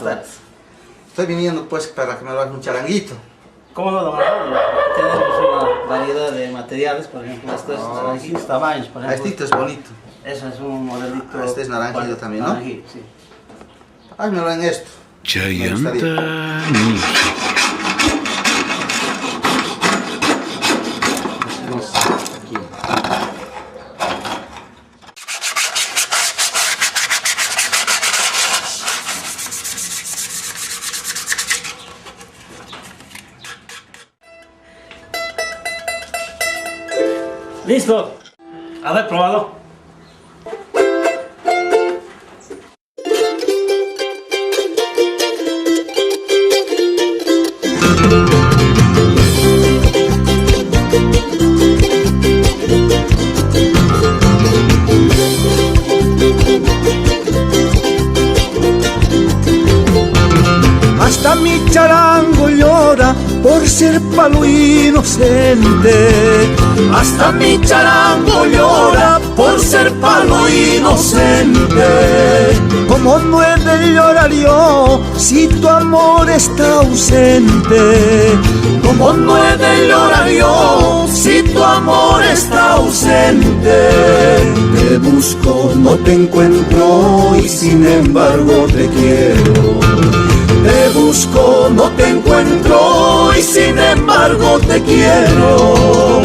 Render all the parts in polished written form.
Buenas tardes. Estoy viniendo pues para que me lo hagas un charanguito. ¿Cómo no, don Raúl? Tenemos una variedad de materiales, por ejemplo, estos Ah. naranjitos tamaños, por ejemplo. Este es bonito. Eso es un modelito. Ah, este es naranjito Bueno, también, ¿no? Naranjito, sí. Házmelo en esto. Me gustaría. Chayanta Music. Aquí. Listo. A ver, probado. Hasta mi charango llora por ser palo inocente. Hasta mi charango llora por ser palo inocente. ¿Cómo no he de llorar yo si tu amor está ausente? ¿Cómo no he de llorar yo si tu amor está ausente? Te busco, no te encuentro y sin embargo te quiero. Te busco, no te encuentro y sin embargo te quiero.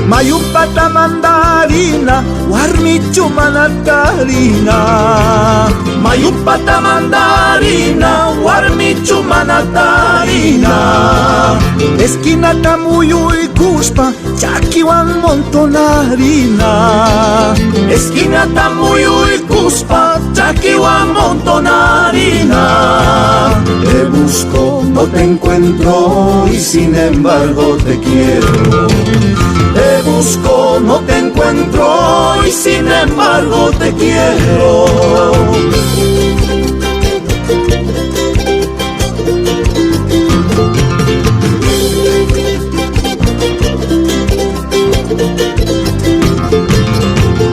Mayupata mandarina, warmichu manatarina. Mayupata mandarina, warmichu manatarina. Esquina tamuyuykuspa, chakiwan montonarina. Esquina tamuyuykuspa, chakiwan montonarina. Te busco, no te encuentro y sin embargo te quiero. Te busco, no te encuentro y sin embargo te quiero.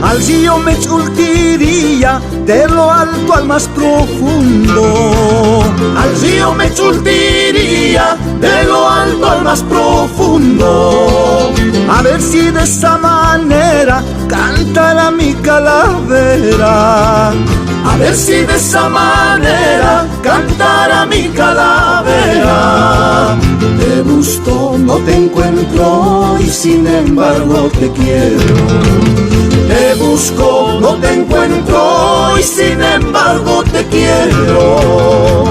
Al río me chultiría de lo alto al más profundo. Al río me chultiría de lo alto al más profundo. A ver si de esa manera cantará mi calavera. A ver si de esa manera cantará mi calavera. Te busco, no te encuentro y sin embargo te quiero. Te busco, no te encuentro y sin embargo te quiero.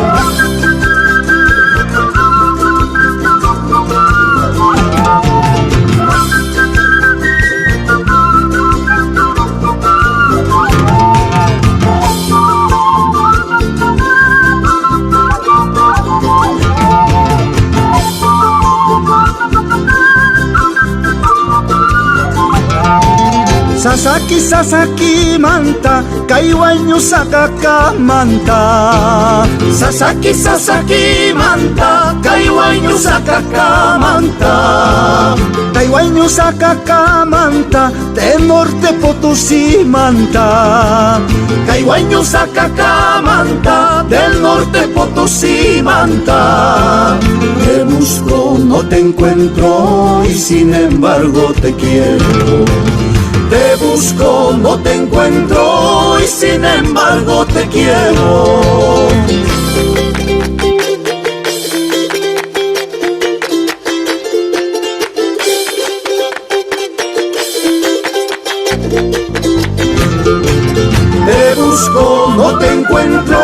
Sasaki, Sasaki manta, kaiwaño sakaka manta. Sasaki, Sasaki manta, kaiwaño sakaka manta. Kaiwaño sakaka manta, de norte Potosí manta. Kaiwaño sakaka manta, del norte Potosí manta. Te busco, no te encuentro y sin embargo te quiero. Te busco, no te encuentro y sin embargo te quiero. Te busco, no te encuentro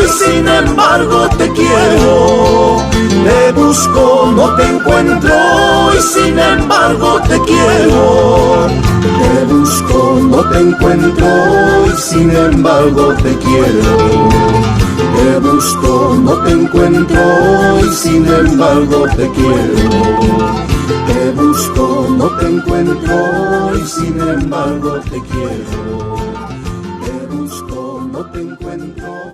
y sin embargo te quiero. Te busco, no te encuentro y sin embargo te quiero. Te busco, no te encuentro y sin embargo te quiero. Te busco, no te encuentro y sin embargo te quiero. Te busco, no te encuentro y sin embargo te quiero. Te busco, no te encuentro.